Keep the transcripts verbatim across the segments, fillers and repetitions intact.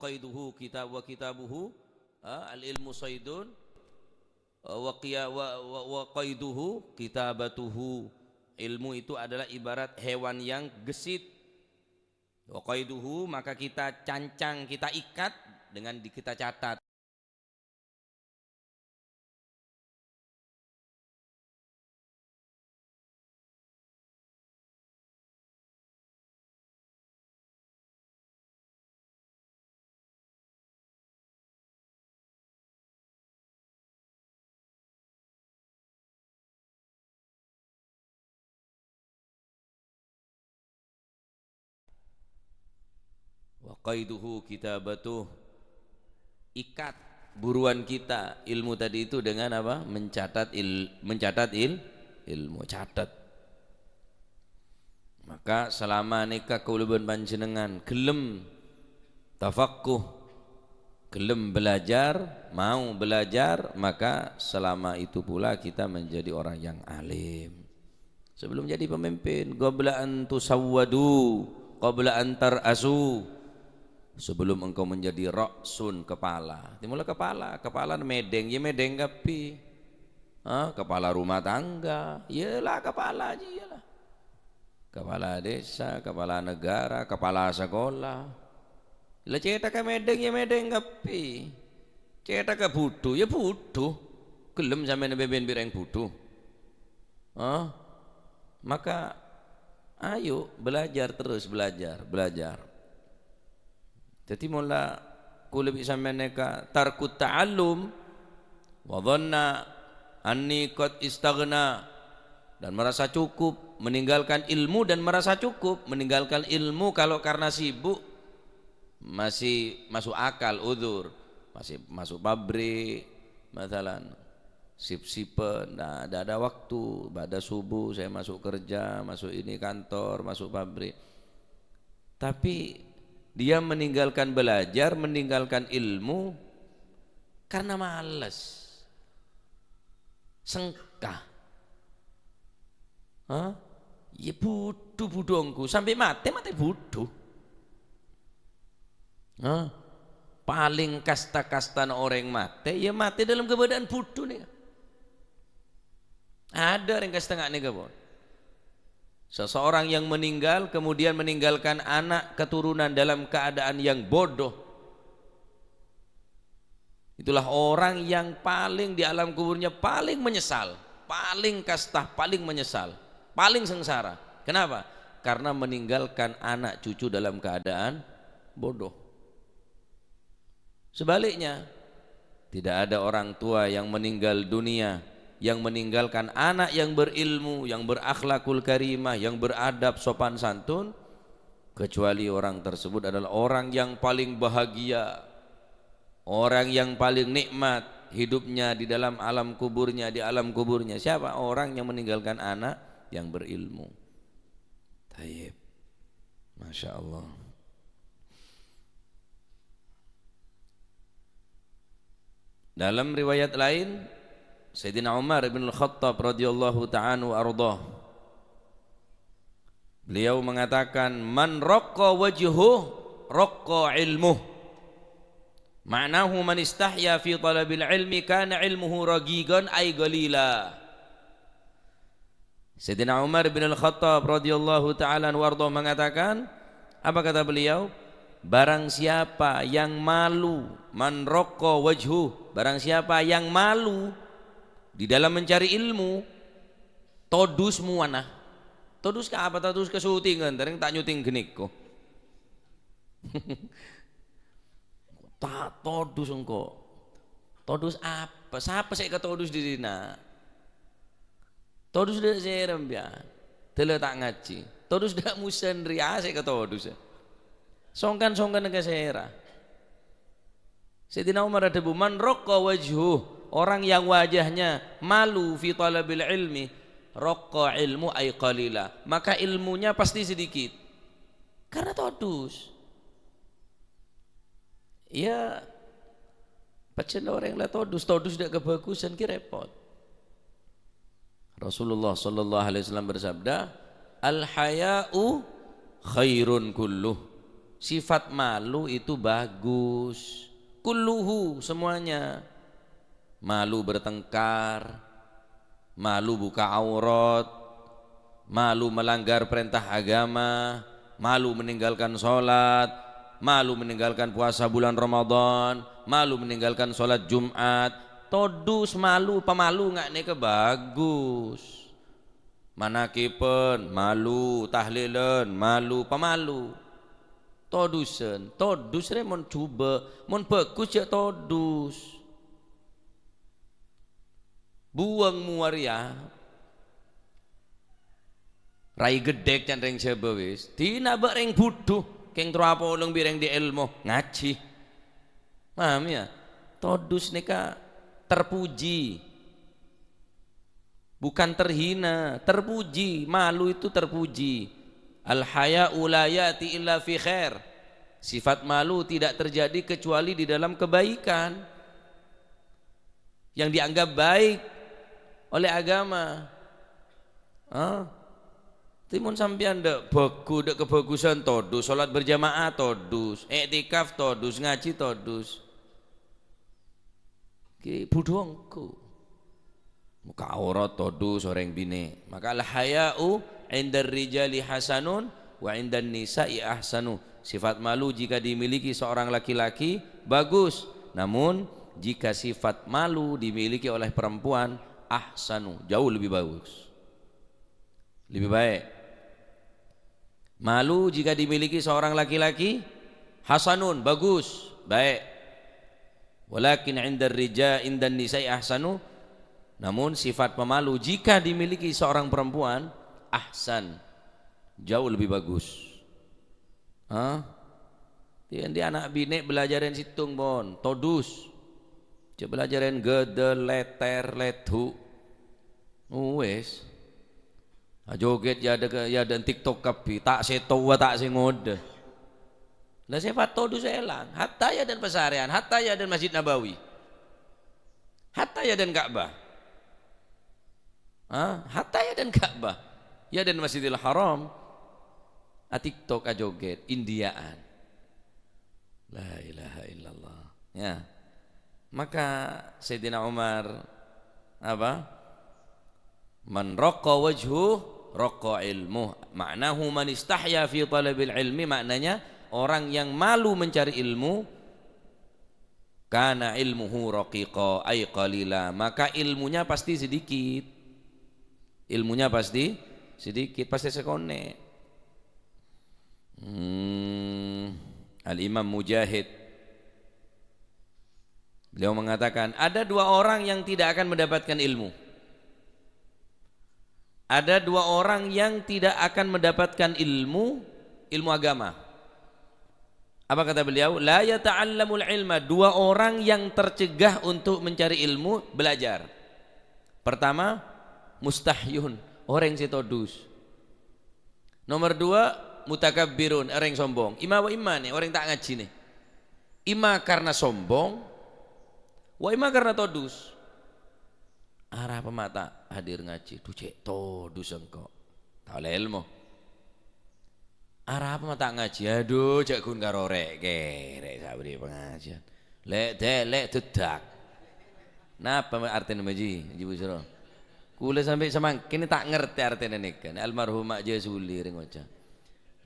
Qaiduhu kitab wa kitabuhu, eh, al-ilmu saidun, eh, wa qiya-, wa, wa, wa qaiduhu kitabatuhu. Ilmu itu adalah ibarat hewan yang gesit. Wa qaiduhu, maka kita cancang, kita ikat dengan di-, kita catat. Wa qaiduhu kitabatuh. Ikat, buruan kita ilmu tadi itu dengan apa? Mencatat il-, mencatat il-, ilmu, catat. Maka selama nèka kaulâ bân panjhennengngan gelem tafaqquh, gelem belajar, mau belajar, maka selama itu pula kita menjadi orang yang alim. Sebelum jadi pemimpin, qabla an tusawwadu, qabla an tar'asu. Sebelum engkau menjadi ra'sun, kepala. Dimulai kepala, kepala mèdheng, ya mèdheng kabbhi. Ah, kepala rumah tangga, iyalah kepala aja, iyalah. Kepala desa, kepala negara, kepala sekolah. La cèthagghâ mèdheng, ya mèdheng kabbhi. Cèthagghâ budhu, ya budhu. Gelem sampèyan mèmpè bi' rèng budhu. Ah, maka ayo belajar terus, belajar, belajar. Jadi, mola kaulâ bi' sampèyan nèka tarkut ta'allum, wa dhanna anni qad istaghna, dan merasa cukup, meninggalkan ilmu dan merasa cukup, meninggalkan ilmu kalau karena sibuk, masih masuk akal, udzur, masih masuk pabrik, masalan, sip-sipan, nah, ndak ada waktu, ba'da subuh saya masuk kerja, masuk ini kantor, masuk pabrik. Tapi dia meninggalkan belajar, meninggalkan ilmu karena males. Sengka. Hah? Ya budhu, budhu ongghu. Sampè' matè, matè budhu. Hah? Paling kasta-kastana orèng matè, ya matè dalam keadaan budhu nèka. Ada orèng kasta nga' nèka, pon. Seseorang yang meninggal, kemudian meninggalkan anak keturunan dalam keadaan yang bodoh. Itulah orang yang paling di alam kuburnya paling menyesal, paling kasta, paling menyesal, paling sengsara. Kenapa? Karena meninggalkan anak cucu dalam keadaan bodoh. Sebaliknya, tidak ada orang tua yang meninggal dunia, yang meninggalkan anak yang berilmu, yang berakhlakul karimah, yang beradab, sopan santun, kecuali orang tersebut adalah orang yang paling bahagia, orang yang paling nikmat hidupnya di dalam alam kuburnya, di alam kuburnya. Siapa? Orang yang meninggalkan anak yang berilmu. Tayyib. Masya Allah. Dalam riwayat lain, Sayyidina Umar bin Al-Khattab radhiyallahu ta'ala anhu arda, beliau mengatakan, "Man raqqa wajhuh, raqqa ilmuh." Ma'nahu, "Man istahya fi talabil ilmi, kana ilmuhu raqiqan ay ghalila." Sayyidina Umar bin Al-Khattab radhiyallahu ta'ala anhu warḍah mengatakan, apa kata beliau? "Barang siapa yang malu, man raqqa wajhu, barang siapa yang malu di dalam mencari ilmu, todus muwana." Todus ka apa? Todus ka syutingan, tereng ta' nyuting ghânèka. Ta' todus engko'. Todus apa? Sapa sè èkatodus dhinna'? Todus dâ' sèra, sampèyan? Dâlla ta' ngajhi. Todus dâ' Musa rèya sè èkatodus. Songkan-songkan ka sèra. Sayyidina Umar adhâbu, "Man raqqa wajhuh," orang yang wajahnya malu fi talabil ilmi, raqqa ilmu ay qalila, maka ilmunya pasti sedikit. Karena todus. Ya, pajhât orèng la todus, todus dâ' kabhâghusân ghi rèpot. Rasulullah sallallahu alaihi wasallam bersabda, "Al-haya'u khairun kulluh." Sifat malu itu bagus. Kulluhu, semuanya. Malu bertengkar, malu buka aurat, malu melanggar perintah agama, malu meninggalkan sholat, malu meninggalkan puasa bulan Ramadan, malu meninggalkan sholat Jumat. Todus, malu, pamalu nga' nèka bagus. Manakiban, malu, tahlilan, malu, pamalu. Todusan, todus rè mon jhubâ', mon bagus jhâ' todus. Buwâng mowa rèya. Rai geddhek can rèng Jhâbâ wis. Dinah bâ' rèng budhu, kèng terro apolong bi' rèng di' èlmo, ngajhi. Paham ya? Todus nèka terpuji. Bukan terhina, terpuji. Malu itu terpuji. Al-haya'u la ya'ti illa fi khair. Sifat malu tidak terjadi kecuali di dalam kebaikan. Yang dianggap baik oleh agama. Hah? Timun sampèyan dâ' bhâgu, dâ' kabhâghusân todus, sholat berjamaah todus, iktikaf todus, ngajhi todus. Ki budhu ongghu. Muka aurat todus orèng binè'. Maka al-haya'u 'indar rijali hasanun wa 'indan nisa'i ahsanu. Sifat malu jika dimiliki seorang laki-laki, bagus. Namun, jika sifat malu dimiliki oleh perempuan, ahsanu, jauh lebih bagus. Lebih baik. Malu jika dimiliki seorang laki-laki, hasanun, bagus, baik. Walakin 'indar rija-, 'indan nisa'i ahsanu, namun sifat pemalu jika dimiliki seorang perempuan, ahsan, jauh lebih bagus. Hah? Di, di ana' binè' belajaran sèttong, pon, todus. Jhâ' belajaran gâdâl, lètèr, lèdhu'. Wis. Ajogèt ya ada ke, ya ada TikTok kabbhi, ta' sè towa, ta' sè ngodâ. Lah sifat todus èlang, hatta ya dan pasarèyan, hatta ya dan Masjid Nabawi. Hatta ya dan Ka'bah. Hah? Hatta ya dan Ka'bah. Ya dan Masjidil Haram. A TikTok, ajogèt, Indiaan. La ilaha illallah. Ya. Maka Sayyidina Umar apa? "Man raqqa wajhu, raqqa ilmu." Ma'nahu man istahya fi talabil ilmi, maknanya orang yang malu mencari ilmu, kana ilmuhu raqiqa, ay qalila, maka ilmunya pasti sedikit. Ilmunya pasti sedikit, pasti sakonè'. Hmm, Al-Imam Mujahid, beliau mengatakan, ada dua orang yang tidak akan mendapatkan ilmu. Ada dua orang yang tidak akan mendapatkan ilmu, ilmu agama. Apa kata beliau? "La yata'allamul ilma", dua orang yang tercegah untuk mencari ilmu, belajar. Pertama, mustahyun, orèng sè todus. Nomor dua, mutakabbirun, orèng sombong. Imma wa imma nè, orèng ta' ngajhi nè. Imma karena sombong, wa imma karena todus. Arapa ma' ta' hadir ngajhi? Dhu, cè' todus engko'. Ta' ollè èlmo. Arapa ma' ta' ngajhi? Adhu, jhâ' ghun karo rè'-kèrè' sabâri' pangajiân. Lè'-dèlè' dâddhâk. Napa artèna, Ji? Ji Busro. Kaulâ sampè' samangkèn ta' ngartè artèna nèka. Nè almarhum Ma' Jasuli rèng ngoca'.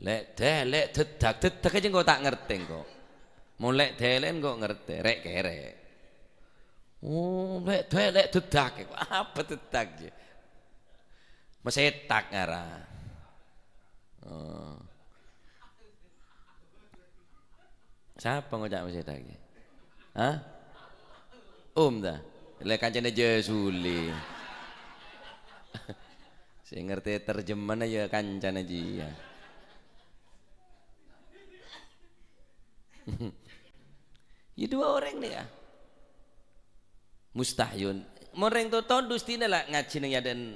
Lè'-dèlè' dâddhâk. Dâddhâk jâ' engko' ta' ngartè engko'. Mon lè'-dèlè' engko' ngartè, rè'-kèrè'. Oh, lè'-dèlè' dâddhâk. Apa dâddhâk, jâ? Masètak ngara. Oh. Sapa ngoca' masètak, jâ? Hah? Om ta? Lè' kancana Jasuli. Sè ngartè terjemahna ya kancana jiyâ. Ya, dua orèng nèka. Mustahyun. Mon rèng to-, todus dinah la ngajhi neng è adâ'na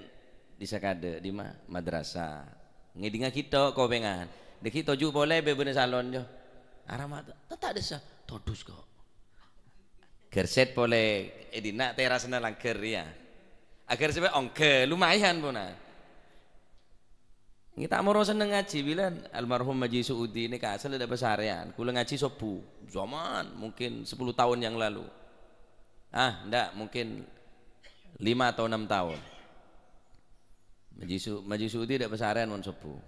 di sakadâ', di ma-, madrasah. Ngèdingngaghi to' kopèngan. Dâgghi' toju' polè bâbâna salon, jâ. Arapa ta', ta' dâssa. Todus ko'. Ghâr sèt polè è dinna' terasna langghâr, yâ. Aghâr sèt ongghâ, lumayan pona. Ngghi ta' moro senneng ngajhi, bilân almarhum Haji Suudi nèka asalla dâ' Pasarèyan. Kaulâ ngajhi sobbhu, zaman mungkin sepuluh tahun yang lalu. Ah, ndak, mungkin lima atau enam tahun. Haji Su-, Haji Suudi dâ' Pasarèyan mon sobbhu.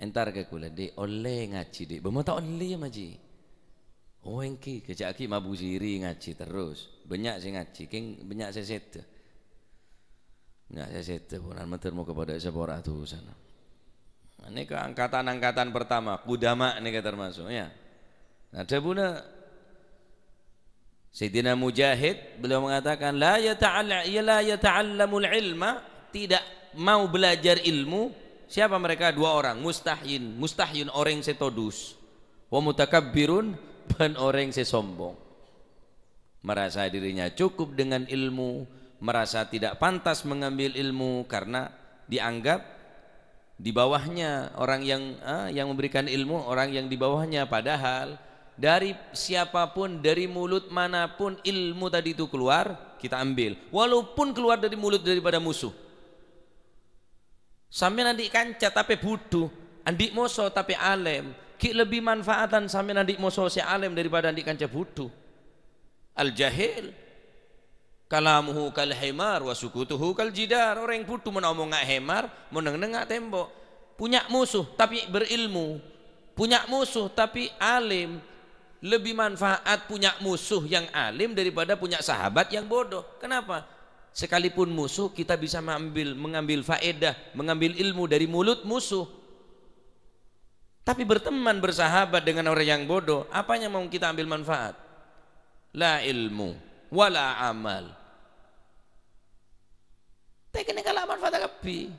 Entar ka kaulâ, "Dik, ollè ngajhi, Dik." "Bâ, mon ta' ollè, Haji?" "Oh, èngghi, kèjhâ'aghi Abu Siri ngajhi terros. Bânnya' sè ngajhi, kèng bânnya' sè sèdhâ." Nya, sè sèdhâ ponan mandhâr moghâ padâ èsapora dhusana. Nah, nèka angkatan-angkatan pertama, qudama nèka termasuk, ya. Nah, dhâbuna Sayyidina Mujahid, beliau mengatakan, "La yata'alla-, ya la yata'allamul ilma," tidak mau belajar ilmu. Siapa mereka? Dua orang, mustahyin, mustahyin orèng sè todus, wa mutakabbirun, bân orèng sè sombong. Merasa dirinya cukup dengan ilmu, merasa tidak pantas mengambil ilmu karena dianggap di bawahnya orang yang, eh, yang memberikan ilmu, orang yang di bawahnya. Padahal dari siapapun, dari mulut manapun ilmu tadi itu keluar, kita ambil. Walaupun keluar dari mulut daripada musuh. Sampèyan andi' kanca tapè budhu, andi' moso tapè alèm, ghi' lebbi manfaatan sampèyan andi' moso sè alèm daripada andi' kanca budhu. Al-jahil, kalamuhu kal himar, wa sukutuhu kal jidar. Orèng budhu mon omongnga himar, mon neng-nengnga tembok. Punya musuh, tapi berilmu. Punya musuh, tapi alim. Lebih manfaat punya musuh yang alim daripada punya sahabat yang bodoh. Kenapa? Sekalipun musuh, kita bisa mengambil, mengambil faedah, mengambil ilmu dari mulut musuh. Tapi berteman, bersahabat dengan orang yang bodoh, apanya mau kita ambil manfaat? La ilmu, wala amal. Tè kènè' kala' manfaat kabbhi.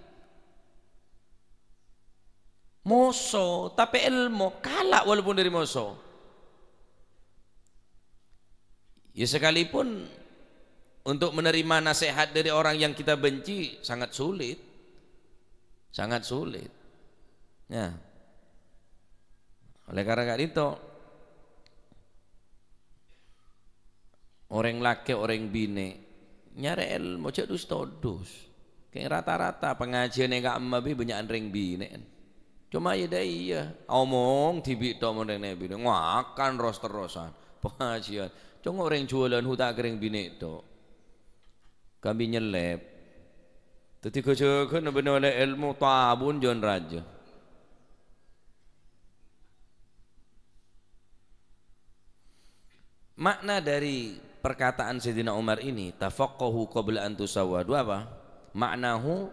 Moso, tapè èlmo, kala' walaupun dâri moso. Ya, sekalipun untuk menerima nasihat dari orang yang kita benci sangat sulit. Sangat sulit. Ya. Oleh karena itu, orèng lakè', orèng binè' nyarè èlmo, jhâ' dus-todus. Kèng rata-rata pangajiân è ka'emma bi' bânnya'an rèng binè'. Coma ya dâ' iyâ, omong dhibi' tok mon rèng nè binè', ngakan ros-terrosan. Pangajiân, cong orèng juwâlân hu ta' kèrèng binè' tok. Kambi nyellèp. Dhâddhi ghâjâghâna bânnè ollè èlmo tabun jhân rajâ. Makna dari perkataan Sayyidina Umar ini, "Tafaqqahu qabla an tusawwadu," apa? Ma'nahu,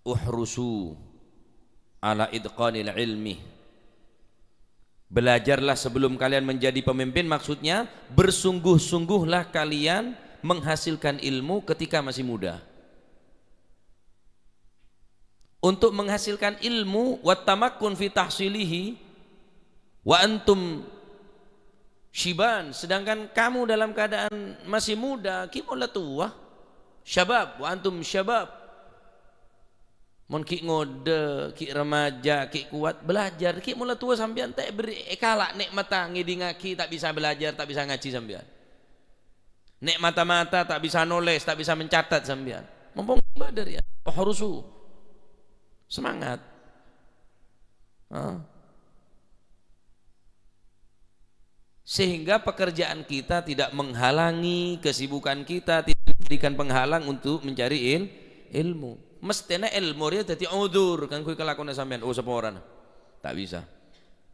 "Uhrusu ala itqanil ilmi." Belajarlah sebelum kalian menjadi pemimpin, maksudnya, bersungguh-sungguhlah kalian menghasilkan ilmu ketika masih muda. Untuk menghasilkan ilmu, "Wattamakkun fi tahsilihi wa antum syiban," sedangkan kamu dalam keadaan masih muda, ghi' mon la towa. Syabab, wa antum syabab. Mon ghi' ngodâ, ghi' remaja, ghi' kowat, belajar. Ghi' mon la towa sampèyan ta' èberri' èkala' nè'matta ngèdingngaghi, ta' bisa belajar, ta' bisa ngajhi sampèyan. Nè'matta mata, ta' bisa nolès, ta' bisa mencatat sampèyan. Mompong ibadah ya, uhrusu. Semangat. Hah? Sehingga pekerjaan kita tidak menghalangi kesibukan kita, tidak menjadikan penghalang untuk mencari il-, ilmu. Mesthèna èlmo rèya dhâddhi udzur kaangghuy kalakowanna sampèyan. Oh, saporana. Ta' bisa.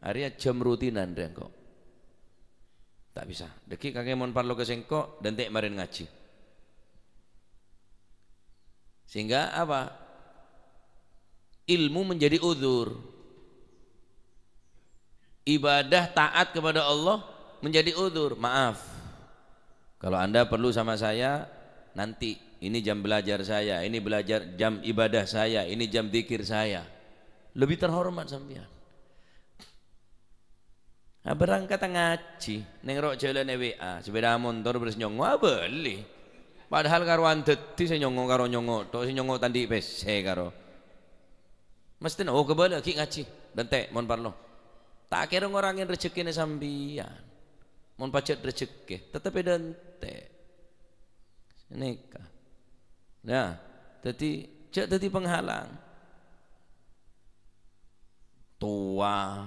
Arèya jhâm rutinan rèya engko'. Ta' bisa. Dhâggi' kakè mon parlo ka sèngko', dhânte' marèn ngajhi. Sehingga apa? Ilmu menjadi udzur. Ibadah taat kepada Allah menjadi udzur. Maaf. Kalau Anda perlu sama saya, nanti. Ini jam belajar saya, ini belajar jam ibadah saya, ini jam dzikir saya. Lebih terhormat sampèyan. Aberrâ' ka ta' ngajhi, neng ro' jhâlân è W A, sepeda motor bârâs nyongngo', abâli. Padahal karowan dhâddhi sè nyongngo' karo nyongngo' tok, sè nyongngo' ta' andi' pèssè karo. Mesthèna, oh, kabâlâ ghi' ngajhi, dhânte' mon parlo. Ta' kèra ngorangèn rejekkèna sampèyan. Mon pajhât rejekkè, tettep èdhânte'. Nèka. Nah, dhâddhi, jhâ' dhâddhi penghalang. Towa,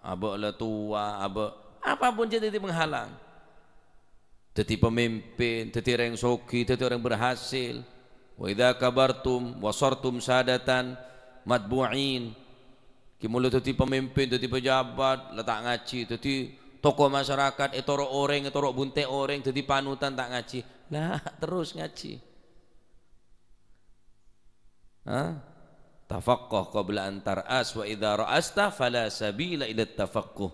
abâ' la towa, abâ', apapun jhâ' dhâddhi penghalang. Dhâddhi pamimpin, dhâddhi orèng soghi, dhâddhi orèng berhasil. "Wa idza kabartum wa sartum sadatan matbu'in." Ghi' molaè dhâddhi pamimpin, dhâddhi pejabat, la ta' ngajhi, dhâddhi tokoh masyarakat, ètoro' orèng, ètoro' bunte' orèng, dhâddhi panutan, ta' ngajhi. La, terros ngajhi. Ha? "Tafaqqah qabla an tar'as, wa idza ra'asta fala sabila ila tafaqquh."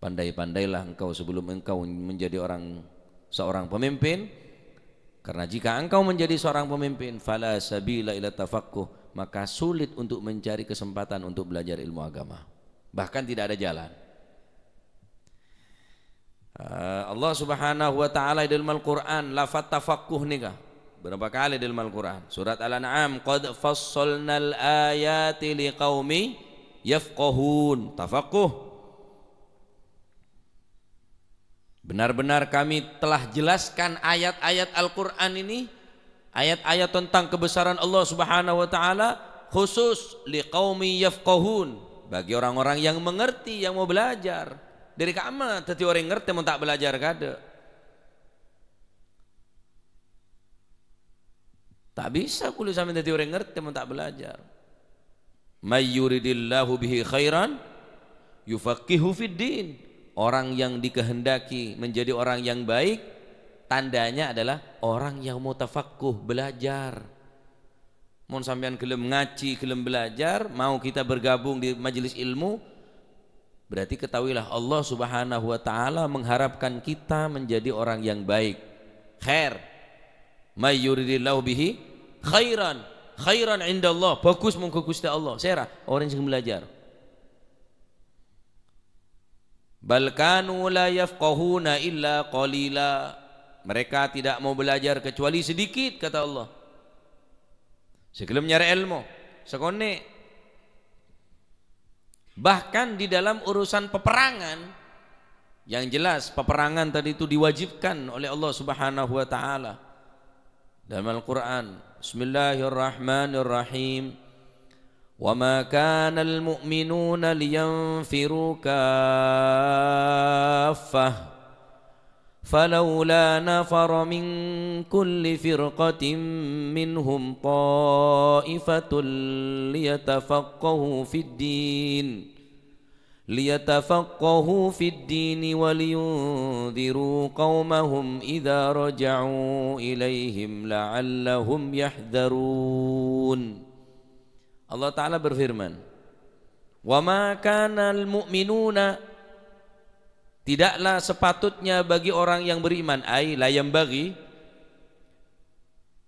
Pandai-pandailah engkau sebelum engkau menjadi orang, seorang pemimpin, karena jika engkau menjadi seorang pemimpin, fala sabila ila tafaqquh, maka sulit untuk mencari kesempatan untuk belajar ilmu agama. Bahkan tidak ada jalan. Eh, Allah Subhanahu wa Ta'ala è dâlem Al-Qur'an, lafat tafaqquh nèka bârâmpa kalè è dâlem Al-Qur'an. Surat Al-An'am, "Qad fassalnal ayati liqaumi yafqahun." Tafaqquh. Benar-benar Kami telah jelaskan ayat-ayat Al-Qur'an ini, ayat-ayat tentang kebesaran Allah Subhanahu wa Ta'ala, khusus liqaumi yafqahun, bagi orang-orang yang mengerti, yang mau belajar. Dhâri ka'amma dhâddhi orèng ngartè mon ta' belajar kaadâ'? Ta' bisa kulâ sampèyan dhâddhi orèng ngartè mon ta' belajar. "May yuridillahu bihi khairan yufaqqihhu fid din." Orang yang dikehendaki menjadi orang yang baik, tandanya adalah orang yang mutafaqquh, belajar. Mon sampèyan gelem ngajhi, gelem belajar, mau kita bergabung di majelis ilmu, berarti ketahuilah Allah Subhanahu wa Ta'ala mengharapkan kita menjadi orang yang baik. Khair. "May yuridillahu bihi khairan, khairan indallah." Bagus mongghu Ghustè Allah. Sèra? Orèng sè belajar. "Bal kanu la yafqahuna illa qalila." Mereka tidak mau belajar kecuali sedikit, kata Allah. Sè gelem nyarè èlmo, sakonè'. Bahkan di dalam urusan peperangan, yang jelas peperangan tadi itu diwajibkan oleh Allah Subhanahu wa Ta'ala. Dalam Al-Qur'an, "Bismillahirrahmanirrahim. Wa ma kana al-mu'minuna liyanfiru kaffah. Falaula nafara min kulli firqatin minhum ta'ifatun liyatafaqqahu fid din." "Liyatafaqqahu fid dini wa liyundziru qaumahum idza raja'u ilaihim la'allahum yahdzarun." Allah Ta'ala berfirman, "Wa ma kanal mu'minuna," tidaklah sepatutnya bagi orang yang beriman, ai la yanbaghi,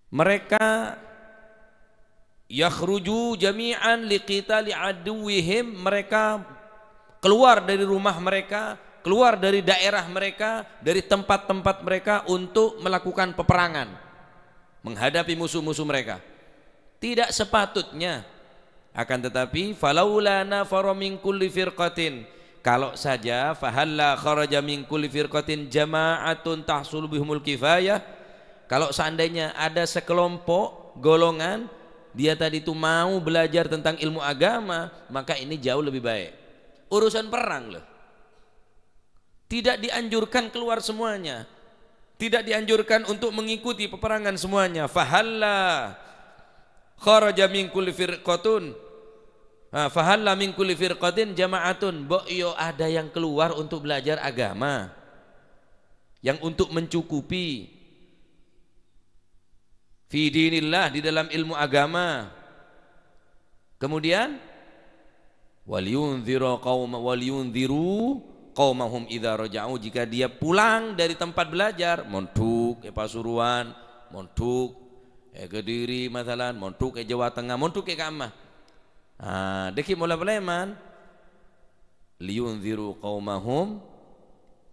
mereka yakhruju jami'an liqitali aduwwihim, mereka keluar dari rumah mereka, keluar dari daerah mereka, dari tempat-tempat mereka untuk melakukan peperangan, menghadapi musuh-musuh mereka. Tidak sepatutnya. Akan tetapi, "Falaula nafara min kulli firqatin," kalau saja, "fahalla kharaja min kulli firqatin jama'atun tahsulu bihumul kifayah," kalau seandainya ada sekelompok, golongan, dia tadi itu mau belajar tentang ilmu agama, maka ini jauh lebih baik. Urusan perang, loh. Tidak dianjurkan keluar semuanya. Tidak dianjurkan untuk mengikuti peperangan semuanya. "Fahalla kharaja min kulli firqatun, ah, fahalla min kulli firqatin jama'atun." Mbok iyo ada yang keluar untuk belajar agama, yang untuk mencukupi. Fi dinillah, di dalam ilmu agama. Kemudian, "Waliyundzira qauma-, waliyundziru qaumahum idza raja'u," jika dia pulang dari tempat belajar, mondhuk è Pasuruan, mondhuk è Kediri, masalan, mondhuk è Jawa Tengah, mondhuk è ka'amma. Ah, dhâggi' mola palèman, "Liyundziru qaumahum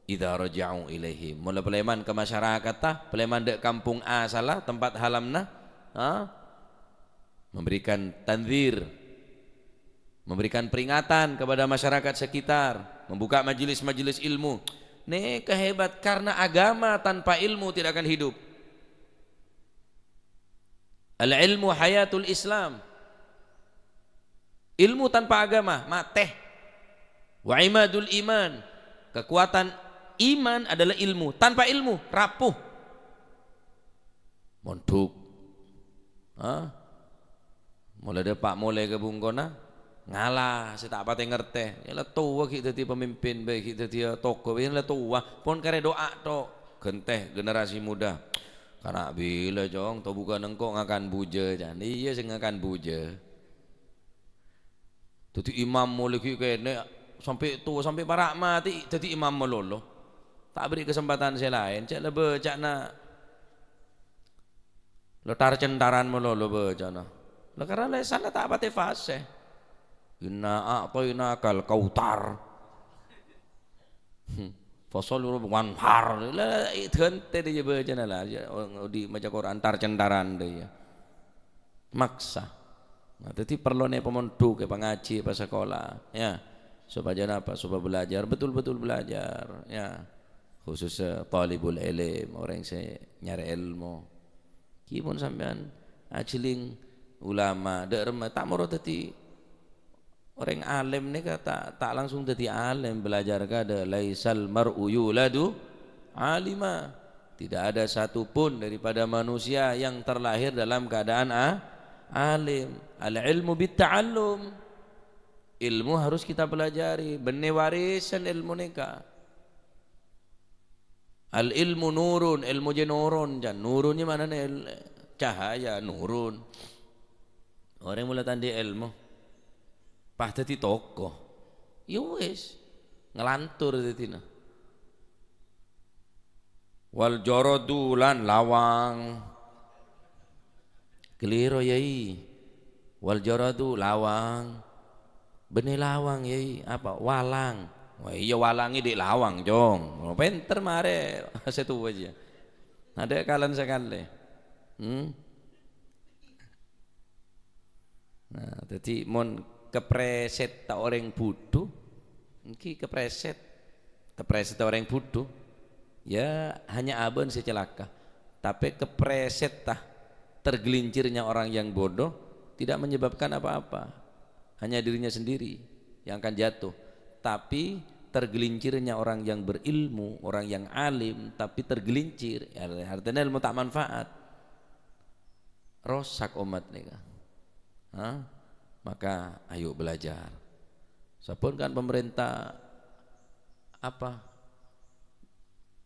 idza raja'u ilaihim." Mola palèman ka masyarakatta, palèman dâ' kampong asalla, tempat halamna, ha? Memberikan tandzir, memberikan peringatan kepada masyarakat sekitar, membuka majelis-majelis ilmu. Nèka hebat, karena agama tanpa ilmu tidak akan hidup. Al-ilmu hayatul Islam. Ilmu tanpa agama, matè. Wa imadul iman, kekuatan iman adalah ilmu. Tanpa ilmu, rapuh. Mondhuk. Hah? Molaè dâpa' molaè ka bungkona, ngala sè ta' patè ngartè. Yâ la towa ghi' dhâddhi pamimpin bhâi, ghi' dhâddhiyâ tokoh bhâi, yâ la towa. Pon karè du'a tok. Ghântè generasi muda. "Kana' bilâ, Cong, to bhughân engko' ngakan bujâ," can. Iyâ, sè ngakan bujâ. Dhâddhi imam molaè ghi' kènè', sampè' towa, sampè' para' matè, dhâddhi imam malolo. Ta' bherri' kasempadhân sè laèn, cè' la bâcana la tar-centaran malolo bâcana. La karana lèsanna ta' patè fasih. "Inna a'thainakal kautsar." Hmm. "Fasholli li rabbika wanhar." La, la, ghântè dhiyâ bâcana la, yâ, odi' maca Quran tar-centaran dhiyâ. Maksa. Nah, dhâddhi parlona pamondhuk, pangajhi, pasakola, yâ. Sopajâ napa? Sopajâ belajar, betul-betul belajar, yâ. Khusus, eh, thalibul ilm, orèng sè nyarè èlmo. Ghi' mon sampèyan ajhâling ulama, dâ' remma ta' moro dhâddhi orèng alim nèka ta', ta' langsung dhâddhi alim, belajar kadâ', "Laisal mar'u yuladu alima." Tidak ada satu pun daripada manusia yang terlahir dalam keadaan a-, alim. Al ilmu bit ta'allum. Ilmu harus kita pelajari, bânnè warisan èlmo nèka. "Al ilmu nurun," èlmo jiyâ noron, can. Nurun jiyâ ma'nana èl-, cahaya, nurun. Orèng molaè ta' andi' èlmo, pas dhâddhi tokoh. Yâ wis, ngalantur dhâddhina. "Wal jaradu," lan lawang. Keliru, Yai. "Wal jaradu," lawang. Bânnè lawang, Yai. Apa? Walang. Wah, iyâ, walangè andi' lawang, Cong. Oh, pènter marè sè towa jiyâ. Adâ' kalan sakalè. Hmm? Nah, dhâddhi mon kaprèsètta orèng budhu, èngghi kaprèsèt. Kaprèsètta orèng budhu, yâ, hanya abâ'na sè calaka. Tapè kaprèsètta, tergelincirnya orang yang bodoh tidak menyebabkan apa-apa. Hanya dirinya sendiri yang akan jatuh. Tapi tergelincirnya orang yang berilmu, orang yang alim, tapi tergelincir, artèna èlmo ta' manfaat. Rosak ommat nèka. Hah? Maka ayo belajar. Sampun kan pemerintah apa?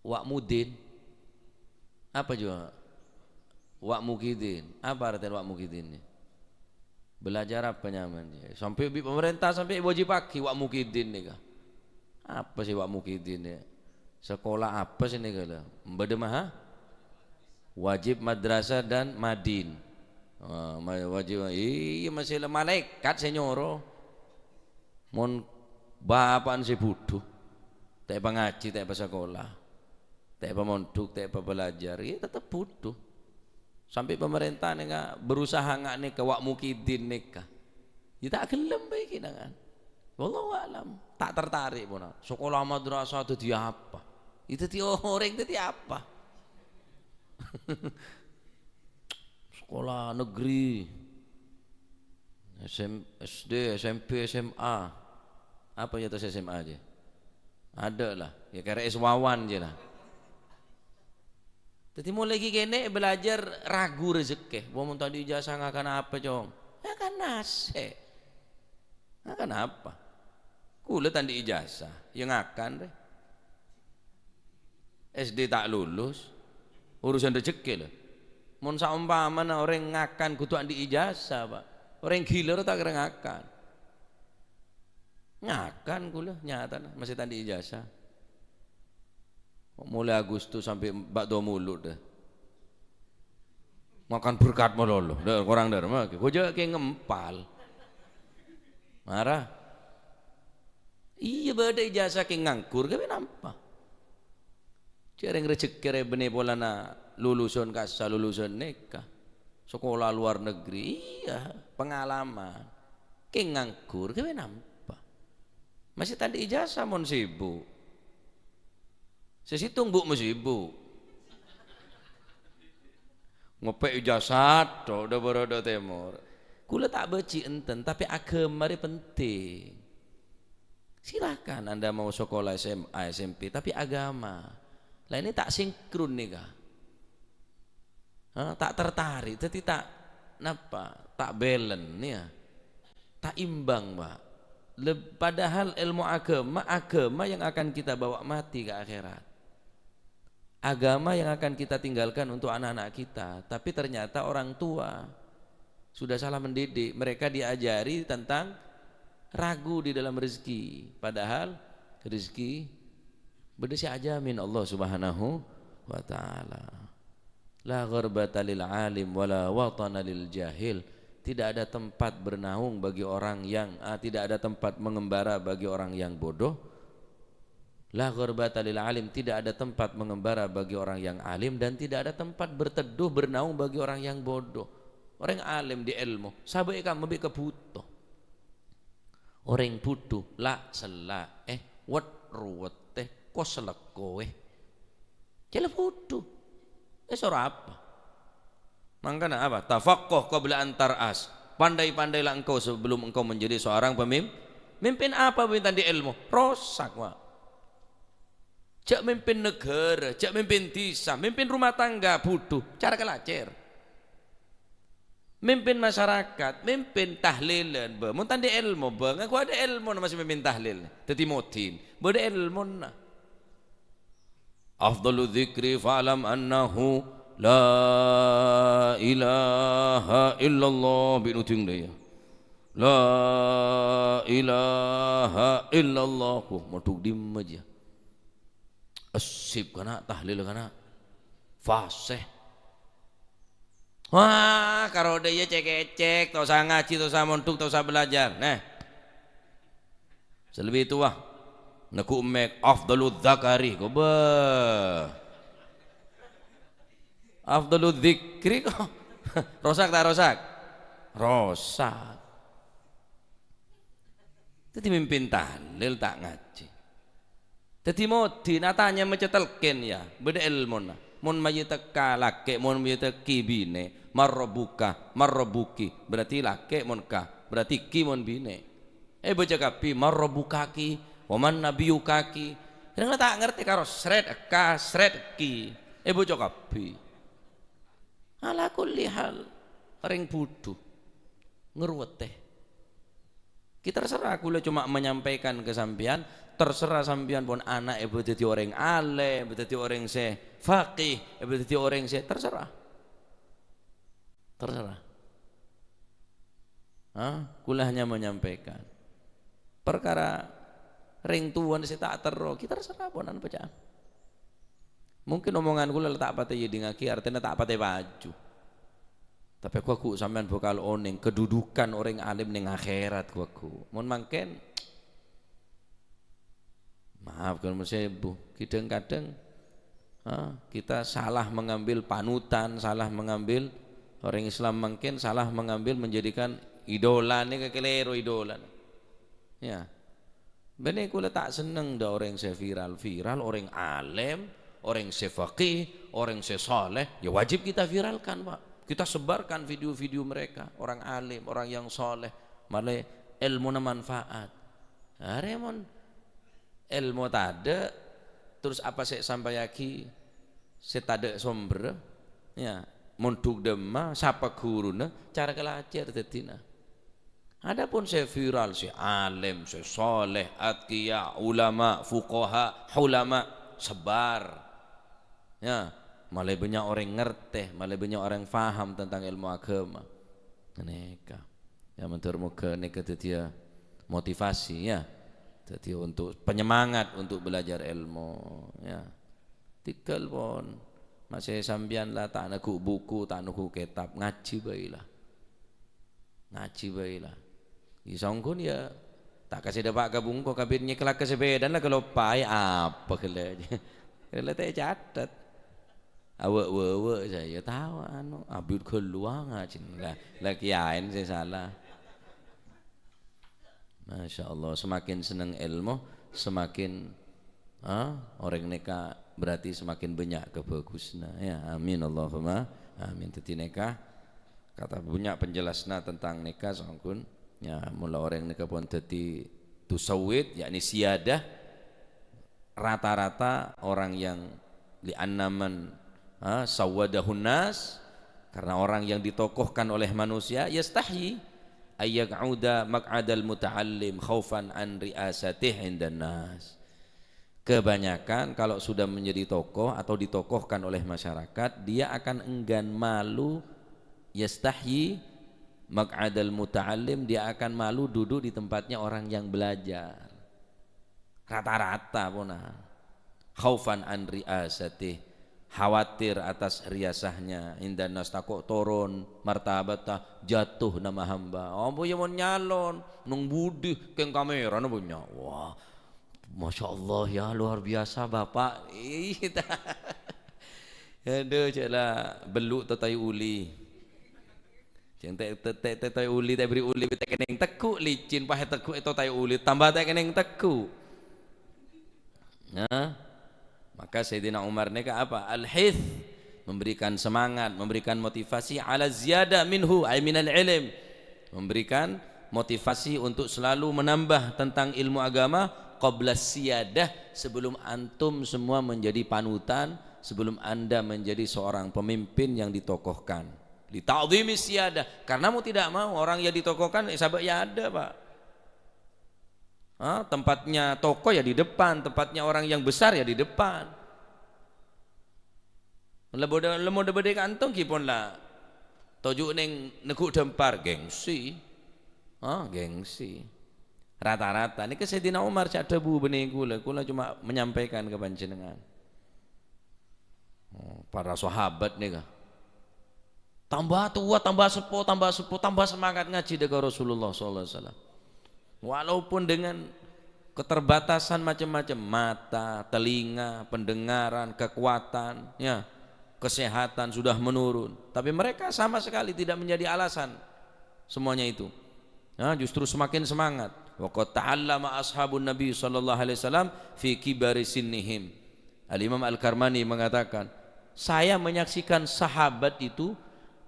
Wa' mudin. Apa jua? Wa' mukidin. Apa artèna wa' mukidin nè? Belajar apa nyamana? Sampè' bi' pemerintah sampè' èwajibaghi wa' mukidin nèka. Apa sè wa' mukidin nè? Sekolah apa sè nèka la? Bâdâ maha? Wajib madrasah dan madin. Ah, ma-, wajib, iyâ, masih la malaèkat sè nyoro. Mon bapa'na sè budhu, ta' èpangajhi, ta' èpasakola, ta' èpamondhuk, ta' èpabâlâjâr, iyâ tetep budhu. Sampè' pamarènta nèka berusaha nga' nèka, wa' mukidin nèka. Iyâ ta' ghellem bhâi ghi' nangan. Wallahu a'lam. Ta' tertarik pona. Sakola madrasah dhâddhi apa? Iyâ dhâddhi orèng dhâddhi apa? Sekolah negeri. S M, S D, S M P, S M A. Apa ya atas S M A aja? Ada lah. Ya, kere es wawan aja lah. Dhâddhi molaè ghi' kènè' belajar ragu rejekkè. Wah, mon ta' andi' ijazah ngakan apa, Cong? Ngakan nasè'. Ngakan apa? Kaulâ ta' andi' ijazah, ya ngakan rè. S D ta' lulus, urusan rejekkè, lho. Mon saompamana orèng ngakan kodhu andi' ijazah, Pak. Orèng ghilâ ro ta' kèra ngakan. Ngakan kaulâ, nyatana, masih ta' andi' ijazah. Kok mulai Agustus sampai ba'da mulud, deh. Makan berkat malolo, deh, korang dârma, kok jhâ' kè ngempal. Mara. Iyâ, bâdâ ijazah kè nganggur, ghâbây napa? Jhâreng rejekkè rè bânnè polana lulusan kassa lulusan nèka. Sekolah luar negeri, iyâ, pengalaman. Kè nganggur, ghâbây napa? Masih ta' andi' ijazah mon sibuk. Sè sèttong bu' masibuk. Ngompè' ijazah, tok, dâ' bârâ' dâ' tèmor. Kaulâ ta' bâji' enten, tapè aghâma rè penting. Silakan Anda mau sekolah S M A, S M P, tapè aghâma. Lah, ini ta' sinkron nèka. Hah? Ta' tertarik, dhâddhi ta', napa? Ta' bâlân, ya. Ta' imbang, Pak. Leb-, padahal èlmo aghâma, aghâma yang akan kita bawa mati ke akhirat. Aghâma yang akan kita tinggalkan untuk anak-anak kita. Tapi ternyata orang tua sudah salah mendidik. Mereka diajari tentang ragu di dalam rezeki. Padahal rezeki bâdâ sè ajamin Allah Subhanahu wa Ta'ala. La gharbata lil alim wa la watana lil jahil. Tidak ada tempat bernaung bagi orang yang, ah, tidak ada tempat mengembara bagi orang yang bodoh. La gharbata lil alim, tidak ada tempat mengembara bagi orang yang alim, dan tidak ada tempat berteduh, bernaung bagi orang yang bodoh. Orèng alim di èlmo, sabâ' è kamma bi' kabhuto. Orèng bhudhu, la'-sella', eh, wet-ruwet, eh, kos-lekko, eh. Cè' la bhudhu. Eh, soro apa? Mangkana apa? Tafaqqah qabla an tar'as. Pandai-pandailah engkau sebelum engkau menjadi seorang pemim-, mimpin apa pemimpin di ilmu? Rosak, Pak. Jhâ' mimpin negara, jhâ' mimpin dhisa, mimpin rumah tangga, bhudhu, cara kalacèr. Mimpin masyarakat, mimpin tahlilan, bâ, mon ta' andi' èlmo, bâ, ngaku ada èlmona masih mimpin tahlil, dhâddhi modin, bâdâ èlmona. Afdalu dzikri fa'lam annahu la ilaha illallah, bi' nuding dâ' iyâ. La ilaha illallah. Wah, mondhuk dimma jiyâ? Essip kana', tahlil kana'. Fasih. Wah, karo dâ' iyâ cèk-ècèk, ta' osa ngajhi, ta' osa mondhuk, ta' osa belajar. Nah. Sè lebbi towa. Neggu' mèk afdalu dzakari. Kobâ. Afdalu dzikri kok. Rosak ta' rosak? Rosak. Dhâddhi mimpin tahlil ta' ngajhi. Dhâddhi modin, atanya maca talqin, ya, bâdâ èlmona. Mon mayyit tekka lakè', mon mayyit tekki binè', man rabbuka, man rabbuki, berarti lakè' mon ka, berarti ki mon binè'. Èbâca kabbhi, man rabbukaki, wa man nabiyyukaki. Rèng la ta' ngartè karo srèt ekka, srèt ekki. Èbâca kabbhi. Ala kulli hal, rèng bhudhu, ngarowètè. Ki terserah, kaulâ coma menyampaikan ka sampèyan, terserah sampèyan pon ana' èbâ dhâddhi orèng alèm, èbâ dhâddhi orèng sè faqih, èbâ dhâddhi orèng sè, terserah. Terserah. Hah? Kaulâ hanya menyampaikan. Parkara rèng towana sè ta' terro, ki terserah pon ana' bâcaan. Mungkin omongan kaulâ la ta' patè èdingngaghi, artèna ta' patè paju. Tapè ghu-lagghu' sampèyan bhâkal onèng kedudukan orèng alim neng akhèrat, ghu-lagghu'. Mon mangkèn, maaf, kèng mon sèbu. Kadhâng-kadhâng, ha, kita salah mengambil panutan, salah mengambil, orèng Islam mangkèn salah mengambil, menjadikan idola nèka kalèro idola. Ya. Bânnè kaulâ ta' senneng dâ' orèng sè viral-viral, orèng alèm, orèng sè faqih, orèng sè saleh, ya wajib kita viralkan, Pak. Kita sebarkan video-video mereka, orang alim, orang yang saleh, malè èlmona manfaat. Arè mon èlmo tadâ', terros apa sè èsampayaghi sè tadâ' somberra, ya, mondhuk dimma, sapa ghuruna, cara kalacèr dhâddhina. Adapun sè viral, sè alèm, sè saleh, atqiya, ulama, fuqaha, hulama, sebar. Ya, malè bânnya' orèng ngartè, malè bânnya' orèng faham tentang èlmo aghâma. Nèka. Ya, mandhâr mogâ nèka dhâddhiyâ motivasi, ya. Dhâddhi untuk penyemangat untuk belajar èlmo, ya. Tèghâl pon. Masè sampèyan la ta' neggu' buku, ta' neggu' kètab, ngajhi bhâi la. Ngajhi bhâi la. Iyâ, songghun iyâ ta' kasè dâpa' ka bungko, kabin nyèkèlaghi sapèdana la kaloppaè, apa ghellâ'. Ghellâ' ta' ècatet. Awâ'-wâwâ' saya tao anu, abit ghâllu ngajhina. La, la kèyaèn sè sala. Masya Allah, semakin seneng èlmo, semakin, ah, orèng nèka berarti semakin bânnya' kabhâghusânna. Ya, amin, Allahumma amin. Dhâddhi nèka, Kata banyak penjelasna tentang nèka, sampun. Ya, mula orèng nèka pon dhâddhi tusawwid, yakni siyadah, rata-rata orang yang li'anna man, ha, sawwadahun nas, karena orang yang ditokohkan oleh manusia, yastahyi ayyaq'uda maq'adal muta'allim khaufan an ri'asatih indan nas. Kebanyakan kalau sudah menjadi tokoh atau ditokohkan oleh masyarakat, dia akan enggan malu, yastahyi maq'adal muta'allim, dia akan malu duduk di tempatnya orang yang belajar. Rata-rata pona. Khaufan an ri'asatih, khawatir atas riasahnya. Indan nas tako' toron martabatta, jatuh nama hamba. Ambo ya mon nyalon, neng budi keng kamera napa nya. Wah, Masya Allah ya, luar biasa Bapak. Ih, ta-, aduh, cek la bellu' to tayu uli. Jeng te, te, te, te, tayu uli, te beri uli, te keneng teggu', licin, pahe teggu', eto tayu uli, tambah te keneng teggu'. Nah, maka Sayyidina Umar neka apa? Al-hith, memberikan semangat, memberikan motivasi, ala ziyada minhu, ay minal ilm. Memberikan motivasi untuk selalu menambah tentang ilmu agama, qabla siyadah, sebelum antum semua menjadi panutan, sebelum Anda menjadi seorang pemimpin yang ditokohkan. Li ta'zimi siyadah, karena mau tidak mau orang yang ditokohkan, eh, sabâ' ya ada, Pak. Ah, tempatnya tokoh ya di depan, tempatnya orang yang besar ya di depan. Lemo dâ-, lemo dâ-, bâdâ kantong ghi pon la toju' neng neggu' dâmpar, gengsi. Ah, gengsi. Rata-rata. Nèka Sayyidina Umar ca'na bu bânnè kaulâ, kaulâ cuma menyampaikan ka panjhennengngan. Oh, para sahabat nèka. Tambah tua, tambah seppo, tambah seppo, tambah semangat ngaji dâ' ka Rasulullah sallallahu alaihi wasallam. Walaupun dengan keterbatasan macam-macam, mata, telinga, pendengaran, kekuatan, ya, kesehatan sudah menurun. Tapi mereka sama sekali tidak menjadi alasan semuanya itu. Nah, justru semakin semangat. Wa qad ta'allama ashabun Nabi sallallahu alaihi wasallam fi kibari sinnihim. Al-Imam Al-Karmani mengatakan, "Saya menyaksikan sahabat itu,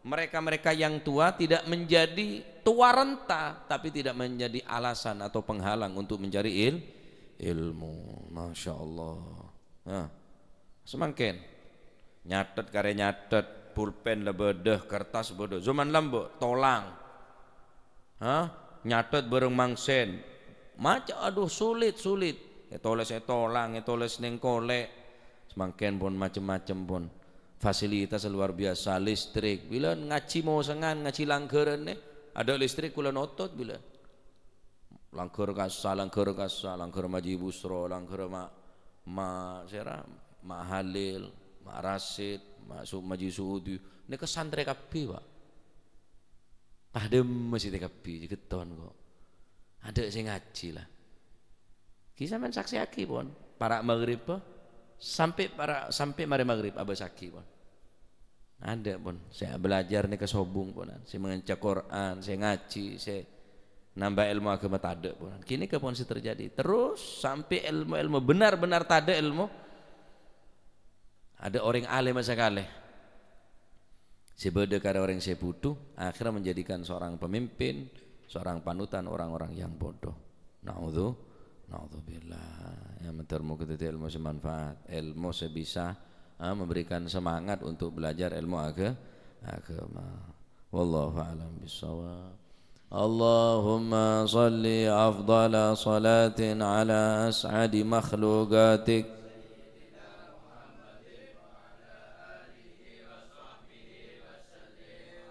mereka-mereka yang tua tidak menjadi tua renta, tapi tidak menjadi alasan atau penghalang untuk mencari il-, ilmu." Masya Allah. Nah, samangkèn. Nyatet karè nyatet, pulpen la bâdâ, kertas bâdâ. Zaman lambâ', tolang. Hah? Nyatet bâreng mangsen. Maca-, aduh, sulit, sulit. Ètolès è tolang, ètolès neng kolè'. Samangkèn pon macem-macem pon. Fasilitas luar biasa, listrik. Bilân ngajhi mosengan, ngajhi langghârân, eh, adâ' listrik kulâ notot bilân. Langghâr kassa, langghâr kassa, langghâr Maji Busro, langghâr Ma-, Ma-, sèra, Ma Halil, Ma Rasid, Ma Su-, Maji Suudi. Nèka santrè kabbhi, Pak. Padâ masjid kabbhi, ghetton kok. Adâ' sè ngajhi la. Ghi sampèyan saksèyaghi pon. Para' maghrib, po. Sampè' para', sampè' marè maghrib abâsaghi pon. Adâ' pon. Sè belajar nèka sobung ponan. Sè manca Qur'an, sè ngajhi, sè nambah èlmo aghâma tadâ' ponan. Ghi nèka pon sè terjadi. Terus sampè' èlmo-èlmo benar-benar tadâ' èlmo. Adâ' orèng alèm sakalè. Sè bâdâ karè orèng sè budhu, akhirnya menjadikan seorang pemimpin, seorang panutan orang-orang yang bodoh. Na'udzu-, na'udzubillah. Ya, mandhâr moghâ dhâddhi èlmo sè manfaat, èlmo sè bisa, ah, memberikan semangat untuk belajar èlmo agha-, aghâma. Wallahu a'lam bissawab. Allahumma shalli afdhala shalatin ala as'adi makhluqatik